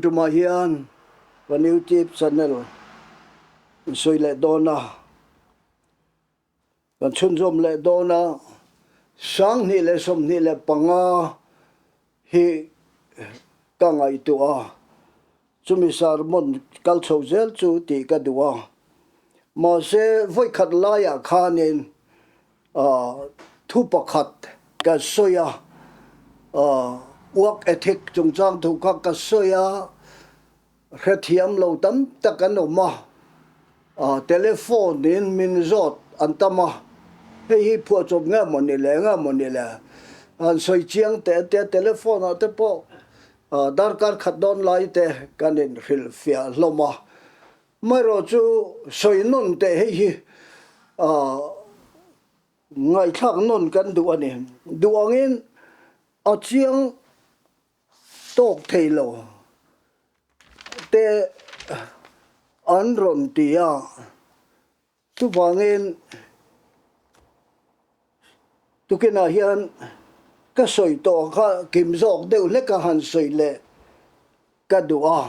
Tun tumah hian kan YouTube channel in sawi leh dawn a, kan chhunzawm leh dawn a, 2025 hi ka ngaihtuah a, chumi sermon kal chho zel chu tih ka duh a. Mahse vawikhat laiah khanin Thu pakhat ka sawi a, work ethic chungchang thu kha ka sawi a, hrethiam lo tam tak an awm a, telephone in min zawt an tam a, hei hi phuahchawp nge maw ni le nge maw ni le han sawi chiang teh tia telephone ah te pawh darkar khat dawn lai te kan inhrilhfiah hlawm a. Amaherawh chu sawi nawn teh hei hi ngaihthlak nawn kan duh a ni. Duh angin a chiang tawk thei lo te an rawn ti a, chuvangin tukinah hian ka sawi tawh kha kim zawk deuh hlek a han sawi leh ka duh a.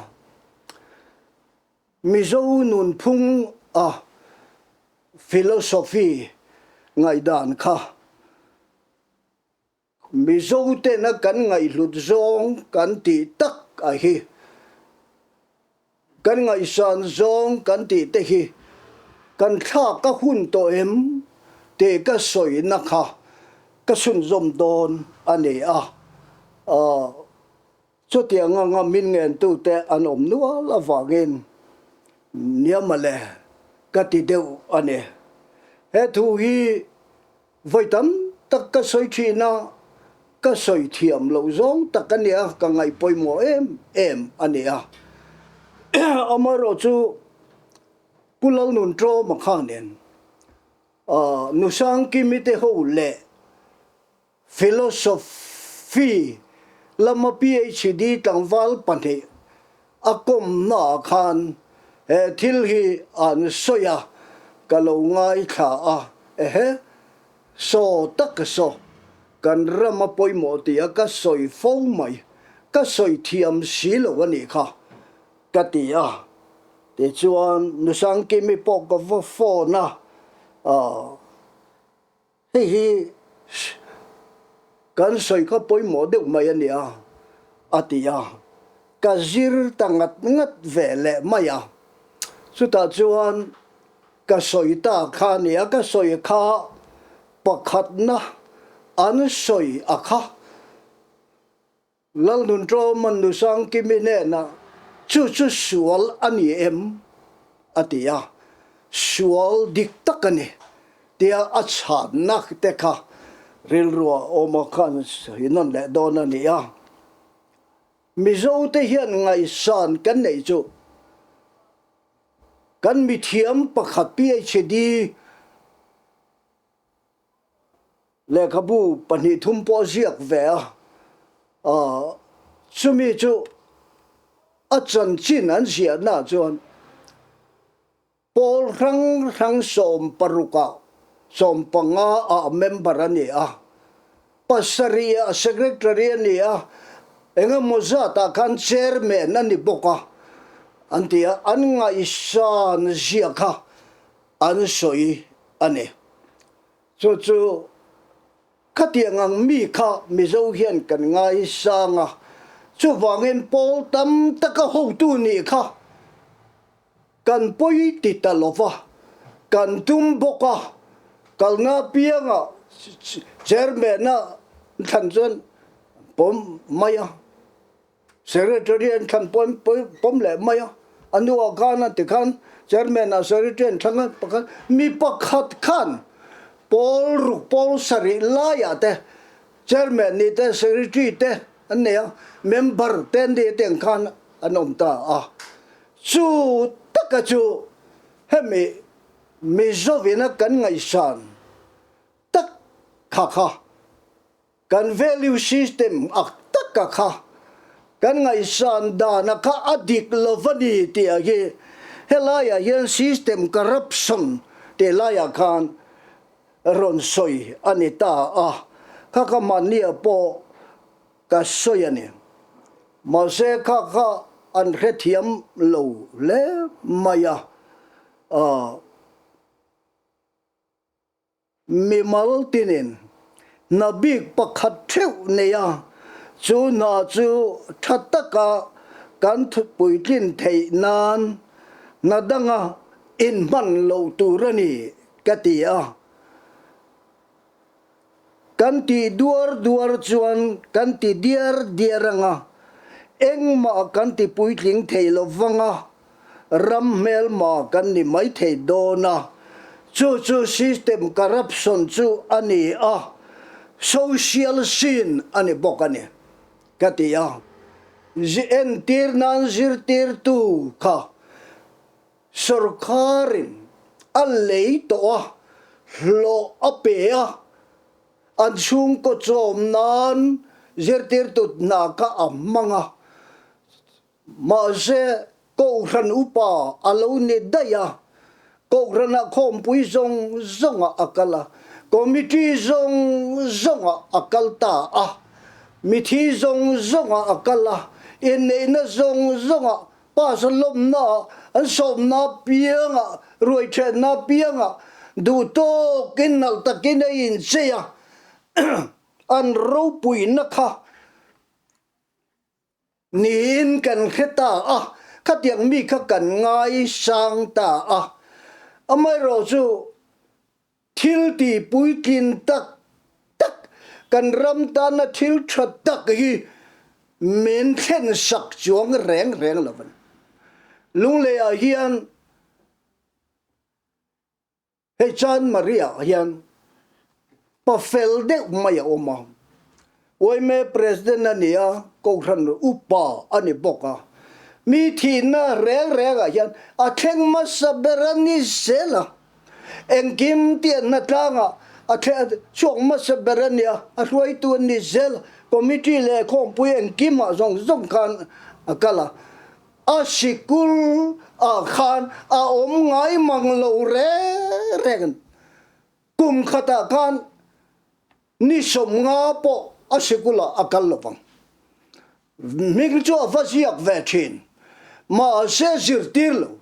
Mizo nunphung a philosophy ngaihdan kha Mizo tena kan ngaihhlut zawng kan tih tak a hi, kan ngaihsan zawng kan tih te hi kan thlak a hun tawh em tih ka sawina kha ka chhunzawm dawn a ni a. Chutiang anga min ngentute an awm nual avangin nia mawle ka ti deuh a ni. He thu hi vawi tam tak ka sawi thin a, ka sawi thiam loh zawng tak a nia, ka ngaih pawimawh em em a ni a. Amaherawhchu Pu Lalnunṭawma khanin Nusangkimi te ho leh Philosophy lama PhD tlangval pahnih a kawmnaah khan he thil hi an sawi a, ka lo ngaithla a, ehe, saw tak saw, kan ram a pawimawh tih a ka sawi fo mai, ka sawi thiam si lo a nih kha, ka ti a. Tichuan, Nusangkimi pawh ka va phone a, aah. Hei hi kan sawi kha pawimawh deuh mai a nia, a ti a. Ka zir ta ngat ngat ve leh mai a. Chutah chuan ka sawi ta kha a nia, ka sawi kha pakhatna an sawi a kha. Lalnunṭawman Nusangkimi hnenah, Chu chu sual a ni em? a ti a. Sual dik tak a ni, tia a chhanna te kha rilruah awma khan sawi nawn leh dawn a ni a. Mizote hian ngaihsan kan neih chu kan mithiam pakhat PhD Lehkhabu pahnih thum pawh ziak ve a, chumi chu a chanchin an ziahnaah chuan pawl hrang hrang sawmparukah sawmpanga ah member a ni a, pasarih ah secretary a ni a, engemaw zatah khan chairman a ni bawk a an ti a, an ngaihsan zia kha an sawi a ni. Chu chu khatiang ang mi kha Mizo hian kan ngaisang a, chuvangin pawl tam taka hotu nih kha kan pawi ti ta lo va, kan tum bawk a, kalna pianga chairman-a thlan chuan pawm mai a. Secretary an thlan pawm leh mai a, a nuah khan a ti khan Chairman ah Secretary an thlang a, pakhat mi pakhat khan pawl ruk pawl sarih laiah te Chairman ni te Secretary te an nei a, member te an ni te ang khan an awm ta a. Chu taka chu hemi Mizovina kan ngaihsan tak kha kha. Kan value system ak taka kha kan ngaihsan dana kha a dik lo va ni tih ah hi helaiah hian system corruption tih laiah khan rawn sawi a ni ta a, kha ka mahniah pawh ka sawi a ni. Mahse kha kha. an hrethiam lo hle mai a. Mimal tinin hna bik pakhat theuh nei a, chu hna chu tha taka kan puitlin theih nan hna danga inhman loh tur a ni ka ti a. Kan tih duar duar chuan kan ti diar diar ang a, engmah kan ti puitling thei lo vang a, ram hmelma kan ni mai thei dawn a. Chu chu system corruption chu a ni a, social sin a ni bawk a ni, ka ti a. Entir nan zirtirtu kha Sorkarin a lei tawh a, hlawh a pe a, an chhungkaw chawm nan zirtirtu hna kha a hmang a, mahse Kohhran upa a lo ni daih a, Kohhranah khawmpui zawng zawngah a kal a, committee zawng zawngah a kal ta a, mithi zawng zawngah a kal a, inneihna zawng zawngah Pass a lawmna, an sawmna piangah, ruaithenna piangah duh tawkin nalh takin a inchei a, an ropuina kha niin kan hre ta a, khatiang mi kha kan ngaisang ta a. Amaherawhchu Thil ti puitlin tak tak kan ram tana thil tha tak hi min thlen sak chuang reng reng lo a ni. Lungleiah hian hei Chan Maria hian pa fel deuh mai a awm a, Uaime President a ni a, Kohhran upa a ni bawk a, mi thihna reng rengah hian a thleng hmasa ber a ni zel a. Engkim tianna tlangah a chhuak hmasa ber a nia, a hruaitu an ni zel. Committee leh khawmpui engkimah zawng zawng khan a kal a, a sikul ah khan a awm ngai mang lo reng reng. Kum khatah khan ni 50 pawh a sikulah a kal lovang. Hming chu a va ziak ve thin, mahse zirtir lo.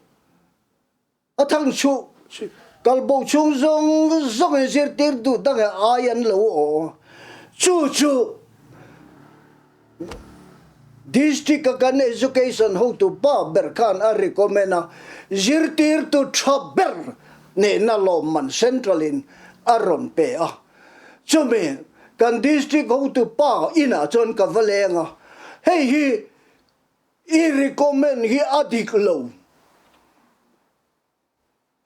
A thang chu kalbo chhung zawng zawngin zirtir duh dang e ai an lo aw. Chu chu District a kan Education hotu pa ber khan a recommend a, zirtirtu tha ber nehna lawmman Central in a rawn pe a. Chumi kan District hotu pa inah chuan ka va leng a, hei hi I recommend hi a dik lo.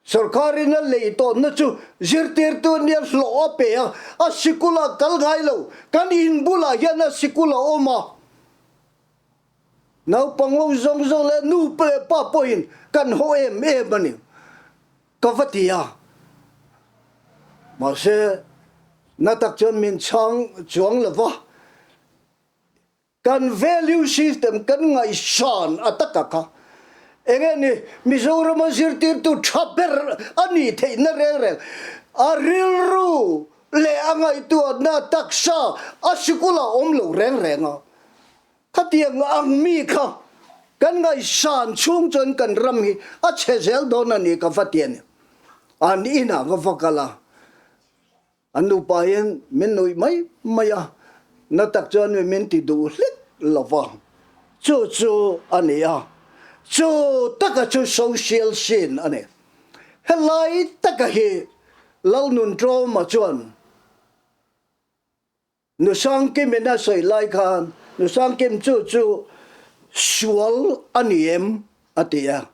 Sorkarin a lei tawnna chu zirtirtu nia hlawh a pe a, a sikul ah kal ngai lo. Kan in bulah hian a sikul a awm a. Naupang ho zawng zawng leh nu leh pa pawhin kan haw em em a ni. Ka va ti a. Mahse, na tak chuan min chhang chuang lo va. Kan value system kan ngaihsan a taka kha enge ni Mizorama zirtirtu tha ber a nih theihna reng reng a rilru leh a ngaihtuahna taksa a sikul ah awm lo reng reng a, khatiang ang mi kha kan ngaihsan chhung chuan kan ram hi a chhe zel dawn a ni ka va ti a ni. An inah ka va kal a. An nupa hian min nuih mai mai a, na tak chuan mi min ti duh hlek lo va, chu chu a ni a, chu taka chu social scene a ni. Helai taka hi Lalnunṭawma chuan Nusangkimin a sawi lai khan Nusangkim chu chu sual a ni em? a ti a,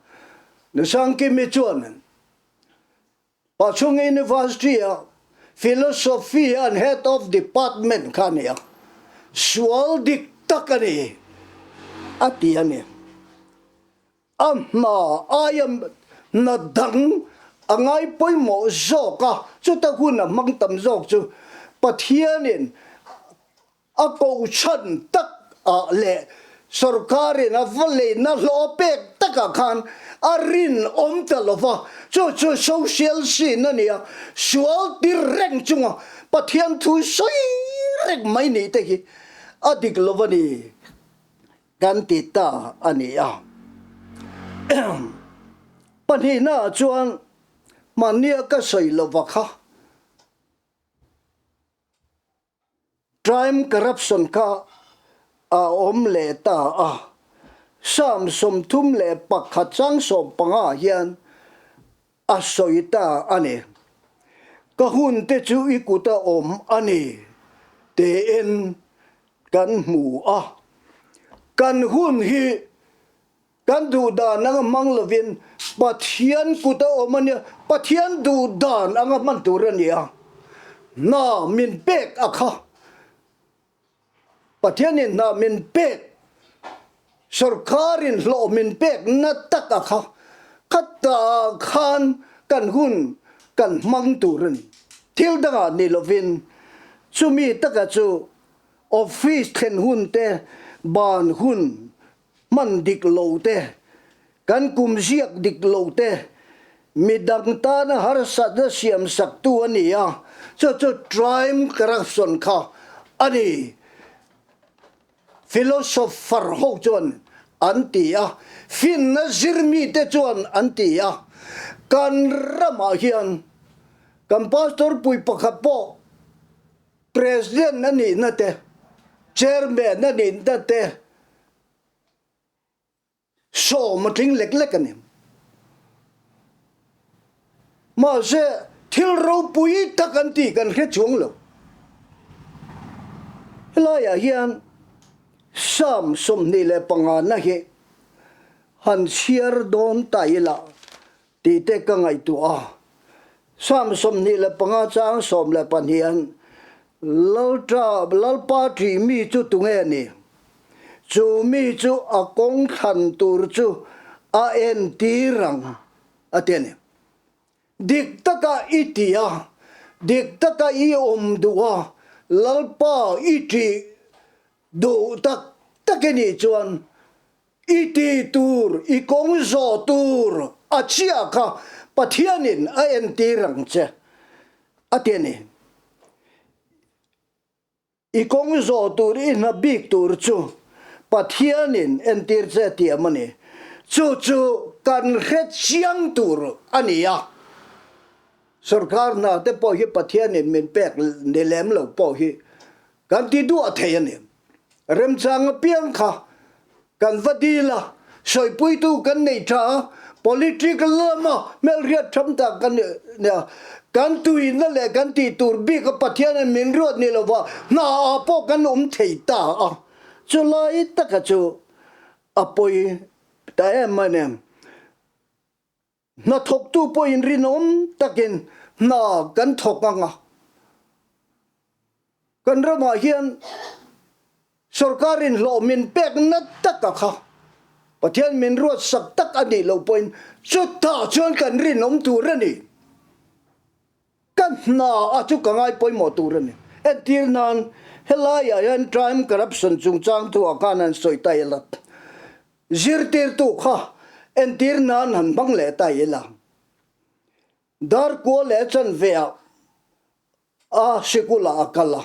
Nusangkimi chuan Pachhung University-a Philosophy an Head of Department kha a ni a, sual dik tak a ni, a ti a ni. A hna aia hna dang a ngai pawimawh zawk a, chuta hun a hmang tam zawk chu Pathianin A kohchhan tak ah leh sorkarin a va leina hlawh pek takah khan a rinawm ta lo va, chu chu social sin a ni a, sual tir reng chunga Pathian thu sawi reng mai nih te hi a dik lo a ni. kan ti ta a ni a. Pahnihnaah chuan mahnia ka sawi lova kha Crime corruption kha a awm leh ta a, Psalm 31 chang 15 hian a sawi ta a ni. Ka hunte chu i kuta awm a ni tiin kan hmu a. Kan hun hi Kan duh dan anga hmang lovin Pathian kut a awm a nia, Pathian duh dan anga hman tur a ni a, hna min pek a kha. Pathianin hna min pek, sorkarin hlawh min pek na tak a kha, khatah khan kan hun kan hmang tur a ni. Thil dangah ni lovin chumi taka chu office thlen hun te, ban hun Hman dik lo te, kan kum ziak dik lo te, midang tana harsatna siam saktu a ni a, chu chu crime corruption kha a ni. Philosopher ho chuan an ti a, finna zir mite chuan an ti a, kan ramah hian kan pastor pui pakhat pawh President a nihna te, Chairman a nihna te sawm a tling lek lek a ni. Mahse, thil ropui tak an tih kan hre chuang lo. Helaiah hian Psalm 25 na hi han chhiar dawn ta ila Tih te ka ngaihtuah a. Psalm 25 chang 12 an Lalṭa, Lalpa ṭih mi chu tunge ni? Chu mi chu a kawng thlan tur chu a entir ang, a ti a ni. Dik taka i ti a, dik taka i awm duh a, Lalpa i ṭih duh tak tak i nih chuan I ti tur, i kawng zawh tur a chiah kha Pathianin a entir ang che, a ti a ni. I kawng zawh tur, i hna bik tur chu Pathianin entir che a tiam a ni. Chu chu kan hre chiang tur a ni a. Sorkar hna te pawh hi Pathianin min pek ni lem lo pawh hi kan ti duah thei a ni. Remchang apiang kha kan va dil a, sawipuitu kan nei tha a, political lama hmelhriat tham tak kan ni a, kan tuina leh kan tih tur bik a Pathianin min ruat ni lova hna ah pawh kan awm thei ta a, chulai taka chu a pawi ta em a ni. Hnathawktu pawhin rinawm takin hna kan thawk ang a. Kan ramah hian sorkarin hlawh min pek na tak a kha. Pathian min ruat sak tak a nih loh pawhin chutah chuan kan rinawm tur a ni. Ka hna a chu ka ngai pawimawh tur a ni. Entir nan helaiah hian crime corruption chungchang thu ah khan han sawi ta ila. Zirtirtu kha entir nan han hmang leh ta ila. Darkua leh chanve ah a sikul ah a kal a.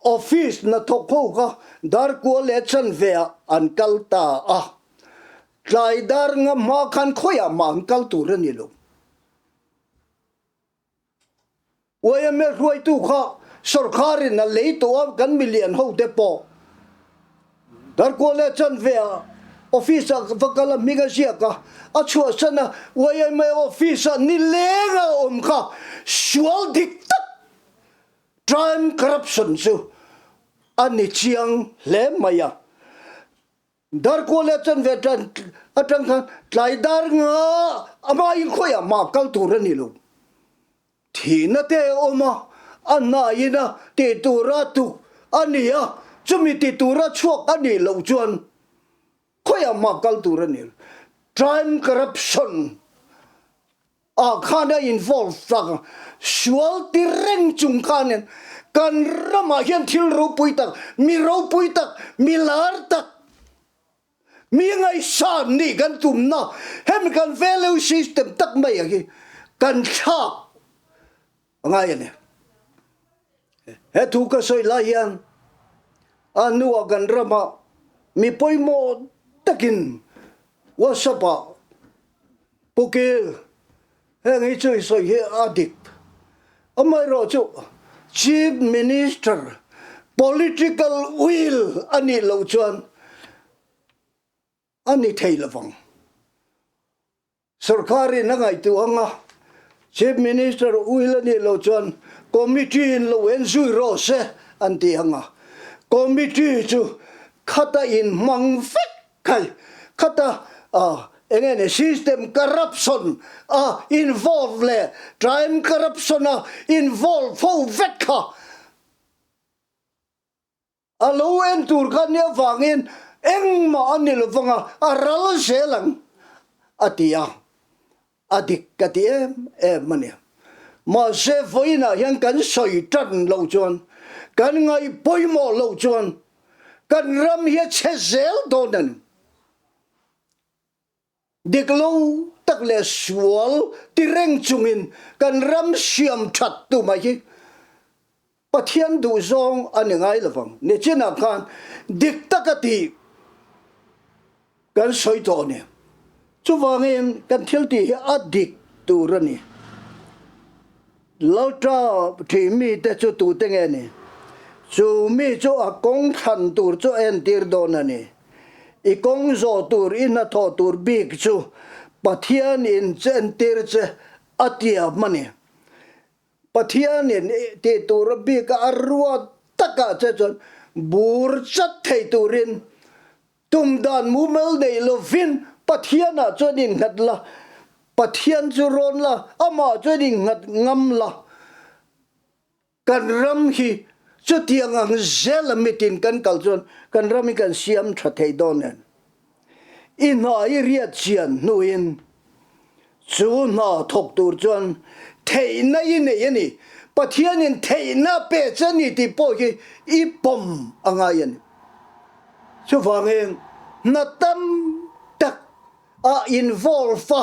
Office hnathawk ho kha darkua leh chanve ah an kal ta a. Tlai dar nga hma khan khawiah mah an kal tur a ni lo. YMA hruaitu kha sorkarin a lei tawh a, kan milian ho te pawh Darkual leh chanve ah office ah va kal a hming a ziak a, a chhuahsan a, YMA office ah nileng a awm kha sual dik tak crime corruption chu a ni chiang hle mai a. Darkual leh chanve tan atang khan tlai dar nga amah in khawiah mah kal tur a ni lo. Thihna te a awm a, a hnaiin a tih tura tuk a ni a, chumi ti tura chhuak a nih loh chuan khawiah mah kal tur a ni lo. Crime corruption ah khan a involve tak a, sual ti reng chung khanin kan ramah hian thil ropui tak, mi ropui tak, mi lar tak, mi ngaihsan nih kan tumna hemi kan value system tak mai ah hi kan thlak a ngai a ni. He thu ka sawi lai hian a hnuah kan ramah. Mi pawimawh takin WhatsApp ah Pu Kil, heng hi chu i sawi hi a dik. Amaherawhchu Chief Minister political will a nih loh chuan a ni thei lovang. Sorkarin a ngaihtuah ang a, Chief Minister will a nih loh chuan Committee in lo en zui rawh se an ti ang a, Committee chu khata inhmang vek khai, khata eng nge ni system corruption a involve leh crime corruption a involve ho vek kha. A lo en tur kha nia vangin engmah a ni lo vang a, a ral zel ang a ti a, a dik ka ti em em a ni. Mahse vawiinah hian kan sawi tan loh chuan, kan ngaih pawimawh loh chuan kan ram hi a chhe zel dawn a ni. Dik lo tak leh sual ti reng chungin kan ram siam that tu mai hi Pathian duh zawng a ni ngai lovang. Nichinah khan dik taka tih kan sawi tawh a ni. Chuvangin kan thil tih hi a dik tur a ni. Lalṭa ṭih mite chu tute nge ni? Chu mi chu a kawng thlan tur chu a entir dawn a ni. I kawng zawh tur, i hnathawh tur bik chu Pathianin che entir che a tiam a ni. Pathianin tih tur a bika a ruat takah che chuan bur chat thei turin Tum dan mumal nei lovin Pathianah chuan innghat la, Pathian chu rawn la, amah chuan innghat ngam la. Kan ram hi chutiang ang zela mitin kan kal chuan kan ram hi kan siam tha thei dawn nen. I hna i riat chian hnuin Chu hna thawk tur chuan theihna i nei a ni. Pathianin theihna a pe che a ni tih pawh hi i pawm a ngai a ni. Chuvangin hna tam tak a involve a,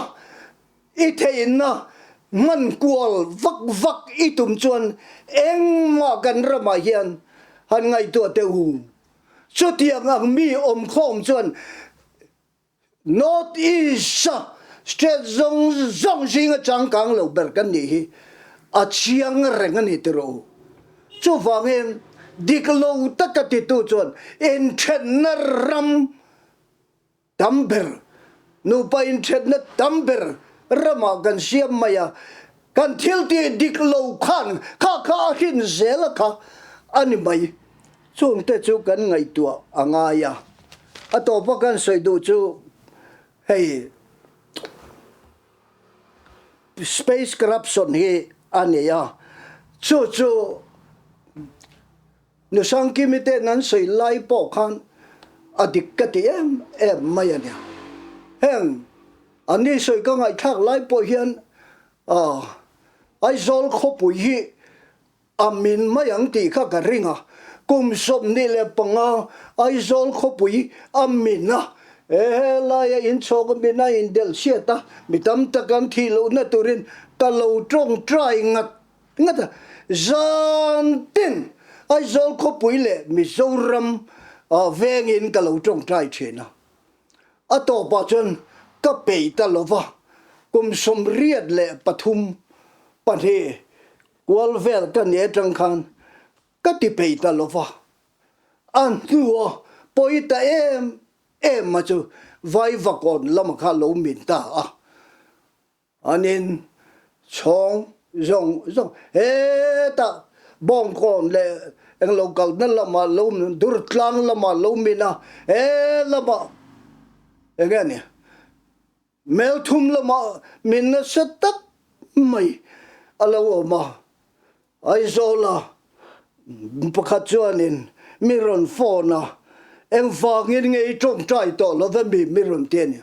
i theihna hman kual vak vak i tum chuan engmah kan ramah hian han ngaihtuah teh u. Chutiang ang mi awmkhawm chuan North East-a state zawng zawng zinga changkang lo ber kan nih hi a chiang reng a ni tiraw u. Chuvangin dik lo taka titu chuan inthenna ram tam ber, nupa inthenna tam ber ramah kan siam mai a, kan thil tih dik lo khan kha kha a hrin zel a kha a ni mai. Chungte chu kan ngaihtuah a ngai a, a tawpa kan sawi duh chu hei space corruption hi a ni a, chu chu Nusangkimi ten an sawi lai pawh khan a dik ka ti em em mai a nia. Heng an ni sawi ka ngaihthlak lai pawh hian Aizawl khawpui hi A min mai ang tih kha ka ring a, kum 25 Aizawl khawpui a min a, he laia inchhawk a min a indelh chhiat a, mi tam tak an thih lohna turin ka lo tawngtai ngat ngat a, zan tin Aizawl khawpui leh Mizoram vengin ka lo tawngtai thin a. A tawpah chuan ka peih ta lo va, kum 83 kual vel ka ni atang khan ka ti peih ta lo va, a hnua pawi ta em em a chu Vaivakawn lama kha lo min ta a, an in chhawng zawng zawng hetah Bawngkawn leh englo kalna lamah lo Durtlang lamah lo min a, he lamah eng nge ni Melthum lamah min nasa tak mai a lo awm a, Aizawla pakhat chuanin mi rawn phone a, engvangin nge i tawngtai tawh lo ve mi mi rawn ti a ni.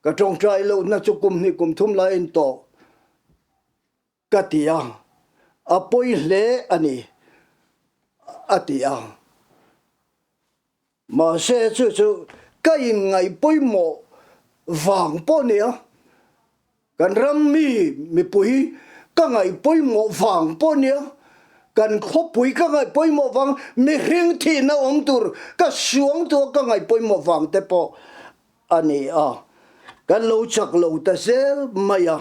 Ka tawngtai lohna chu kum hnih kum thum laiin tawh ka ti a, a pawi hle a ni a ti a. Mahse chu chu ka inngaih pawimawh vang pawh nia, kan ram mi mipui ka ngaih pawimawh vang pawh nia. Kan khawpui ka ngaih pawimawh vang, mihring thihna awm tur ka suang tua ka ngaih pawimawh vang te pawh a ni a. Kan lo chak lo ta zel mai a.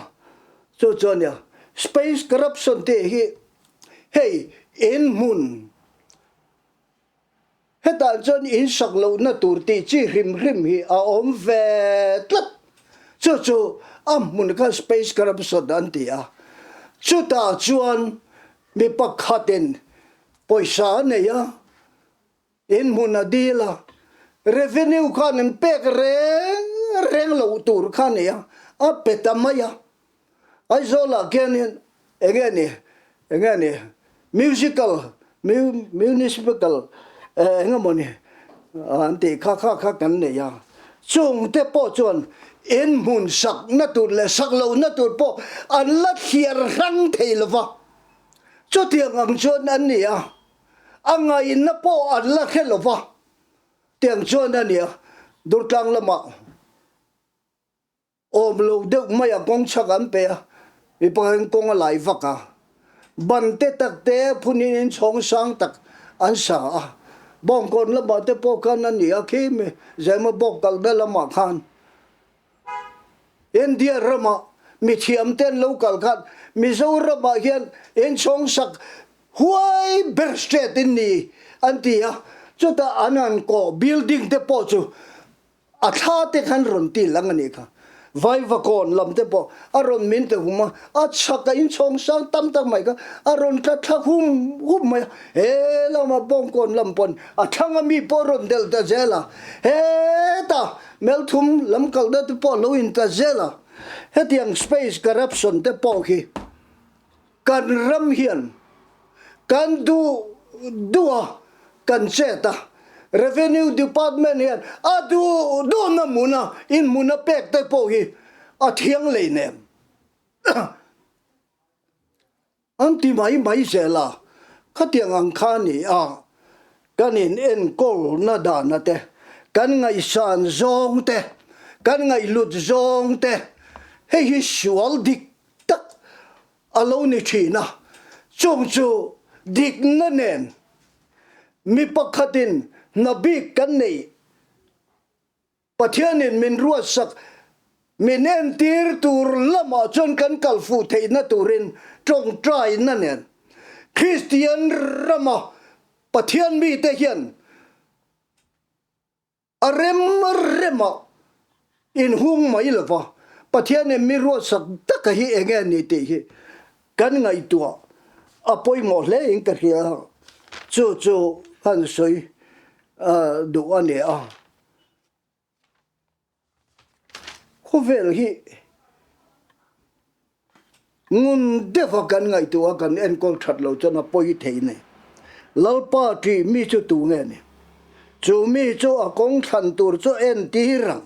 Chu chu a nia. Space corruption tih hi hei inhmun Hetah chuan in sak lohna tur tih chi hrim hrim hi a awm ve tlat. Chu chu a hmun kha space corruption an ti a. Chutah chuan mi pakhatin pawisa a nei a, in hmun a dil a, revenue khan an pek reng reng loh tur kha a ni a, a pe ta mai a. Aizawlah khianin enge ni enge ni musical municipal eng emaw ni an tih kha kha kha kan nei a, chung te pawh chuan in hmun sakna tur leh sak lohna tur pawh an la thliar hrang thei lo va, chutiang ang chuan an ni a, a ngaihna pawh an la hre lo va, tiang chuan a ni a, Durtlang lamah. Awm lo deuh mai a kawng chhak an pe a, mi pakhatin kawng a lai vak a. Ban te tak te phunin in chhawng sang tak an sa a. Bawngkawn lamah te pawh khan a ni a khi mi Zema bawk kalna lamah khan India ramah mi thiam te an lo kal khan Mizoramah hian in chhawng sak huai ber state in ni an ti a, chutah an han kawh building te pawh chu A thla te khan rawn ti lang a nih kha. Vaivakawn lam te pawh a rawn min ti hum a, a chhak a inchhawng sang tam tak mai kha a rawn tla thla hum hum mai a. He lama Bawngkawn lam pawn a thlang a mi pawh a rawn delh ta zel a, heta Melthum lam kalna te pawh a lo in ta zel a. Hetiang space corruption te pawh khi Kan ram hian kan duh duh a, kan chet a. Revenue Department hian a duh duhna hmuna inhmun a pek te pawh hi a thiang lei nem. An ti mai mai zel a, khatiang ang kha a ni a, kan in enkawlna dana te, kan ngaihsan zawng te, kan ngaihhlut zawng te, hei hi sual dik tak a lo ni thin a, chung chu dikna nen mi pakhatin hna bik kan neih Pathianin min ruatsak min entir tur lamah chuan kan kal fuh theihna turin tawngtaina nen Kristian rama Pathian mite hian A rem remah inhung mai lo va, Pathianin mi ruatsak taka hi eng nge ni tih hi kan ngaihtuah a pawimawh hle in ka hria a, chu chu han sawi duh a ni a. Khawvel hi Ngun deuha kan ngaihtuah a kan enkawl that lo chuan a pawi thei nei. Lalpa ṭih mi chu tu nge ni? Chu mi chu a kawng thlan tur chu entir ang.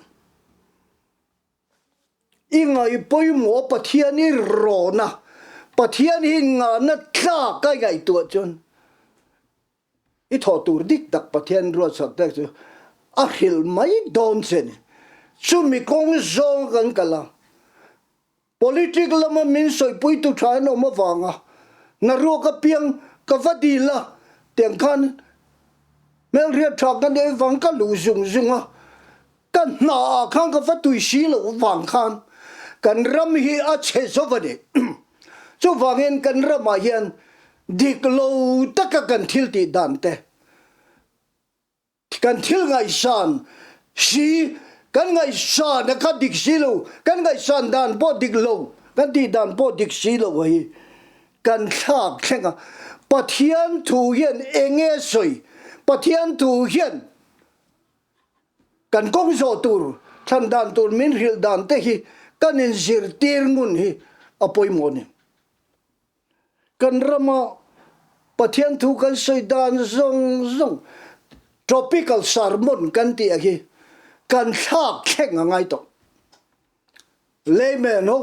I ngaih pawimawh Pathian i rawn a, Pathian hi ngahna tlak a ngaihtuah chuan i thawh tur dik tak Pathian ruatsak te chu a hrilh mai dawn che ni. Chumi kawng zawng kan kal a, Politic lama min sawipuitu tha an awm avanga hnaruak apiang ka va dil a, tiang khan hmelhriat tha ka neih avang ka luh zung zung a, ka hna ah khan ka va tui si loh avang khan kan ram hi a chhe zo a ni. Chuvangin kan ramah hian dik lo taka kan thil tih dan te, Kan thil ngaihsan si, kan ngaihsan a kha dik si lo, kan ngaihsan dan pawh dik lo, kan tih dan pawh dik si lo hi kan thlak thleng a. Pathian thu hian eng nge sawi? Pathian thu hian kan kawng zawh tur, thlan dan tur min hrilh dan te hi kan inzirtir ngun hi a pawimawh a ni. Kan rama Pathian thu kan sawi dan zawng zawng tropical sermon kan tih ang hi kan thlak thleng a ngai tawh. Layman ho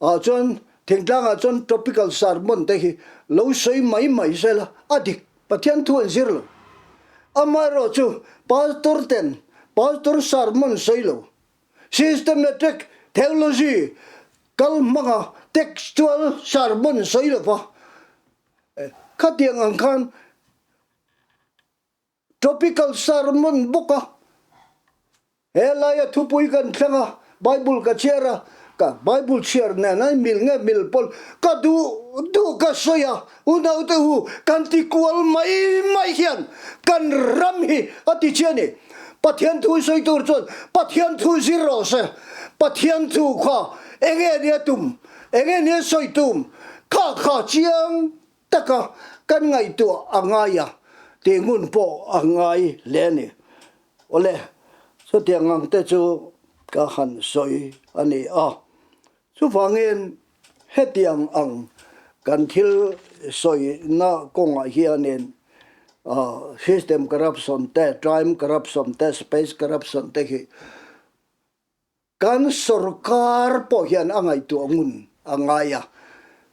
ah chuan thingtlang ah chuan tropical sermon te hi lo sawi mai mai sela a dik Pathian thu an zir lo. Amaherawh chu pastor ten pastor sermon sawi lo Systematic theology kal hmanga textual sermon sawi lova. Khatiang ang khan Tropical sermon bawk a, he laia thupui kan thleng a, Bible ka chhiar a, ka Bible chhiar nen a mil nge mil pawl ka duh duh ka sawi a, unaute hu kan ti kual mai mai hian kan ram hi a ti chhe a ni. Pathian thu sawi tur chuan Pathian thu zir rawh se, Pathian thu kha enge nia tum, enge nia sawi tum kha kha chiang taka kan ngaihtuah a ngai a, tih ngun pawh a ngai hle a ni. Awle, chutiang ang te chu ka han sawi a ni a. Chuvangin hetiang ang kan thil sawina kawngah hianin system corruption te, time corruption te, space corruption te hi Kan sorkar pawh hian a ngaihtuah ngun a ngai a,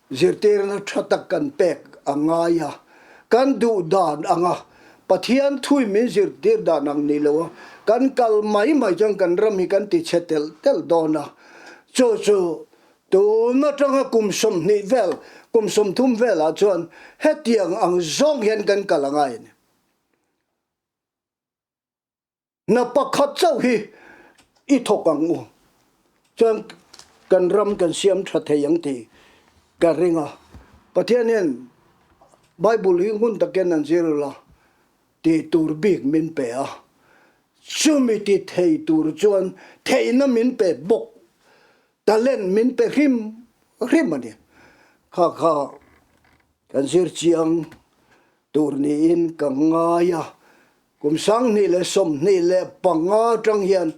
zirtirna tha tak kan pek a ngai a, kan duh dan anga Pathian thui min zirtir dan ang ni lo a, kan kal mai mai chuan kan ram hi kan ti chhe telh telh dawn a, chu chu tun atanga kum 20 vel, kum 30 velah chuan hetiang ang zawng hian kan kal a ngai a ni. Na pakhat chauh hi i thawk ang u. Chuan kan ram kan siam tha thei ang tih ka ring a. Pathian hian Bible hi ngun takin an zir ula tih tur bik min pe a. Chumi ti thei tur chuan theihna min pe bawk. Talent min pe hrim hrim a ni. Kha kha kan zir chiang tur niin ka ngai a. Kum 2025 atang hian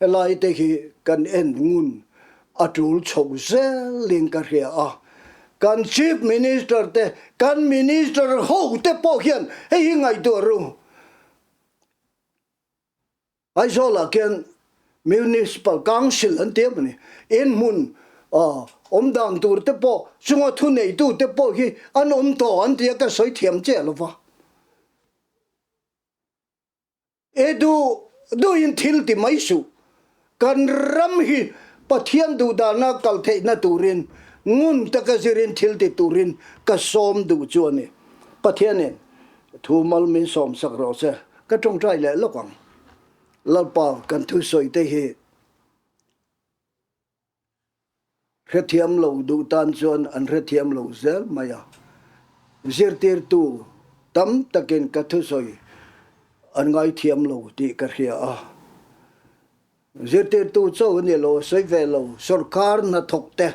helai te hi kan en ngun a tul chho zelin ka hria a. Kan Chief Minister te, kan Minister ho te pawh hian hei hi ngaihtuah ru. Aizawlah khian Municipal Council an ti em a ni. Inhmun awm dan tur te pawh chunga thuneitu te pawh hi an awm tawh an ti a, ka sawi thiam chiah lo va. E duh duhin thil ti mai suh. Kan ram hi Pathian duhdana kal theihna turin ngun taka zirin thil ti turin ka sawm duh chu a ni. Pathianin thu mal min sawm sak rawh se. Ka tawngtai leh lawk ang. Lalpa kan thusawi te hi hrethiam lo duh tan chuan an hrethiam lo zel mai a. Zirtirtu tam takin ka thusawi an ngaithiam lo tih ka hria a. Zirtirtu chauh a ni lo, a sawi ve lo. Sorkar hnathawk te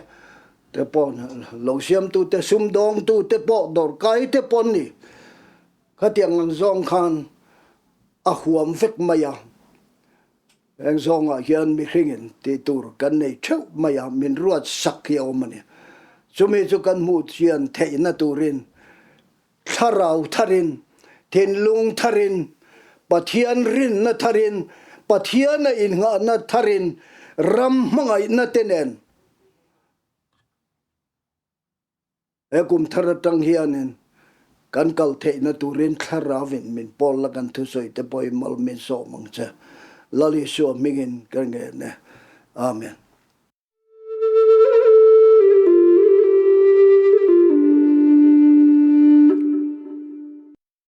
te pawh lo siamtu te, sumdawngtu te pawh, dawrkai te pawh an ni. Khatiang ang zawng khan a huam vek mai a. Heng zawngah hian mihringin tih tur kan nei theuh mai a, min ruat sak hi a awm a ni. Chumi chu kan hmuh chian theihna turin thlarau tharin, thinlung tharin, Pathian rinna tharin, Pathiana innghahna tharin, ram hmangaihna te nen He kum thar atang hianin kan kal theihna turin Thlaravin min pawl la kan thusawi te pawhin mal min sawm ang che. Lal Isua hmingin ka ngen e. Amen.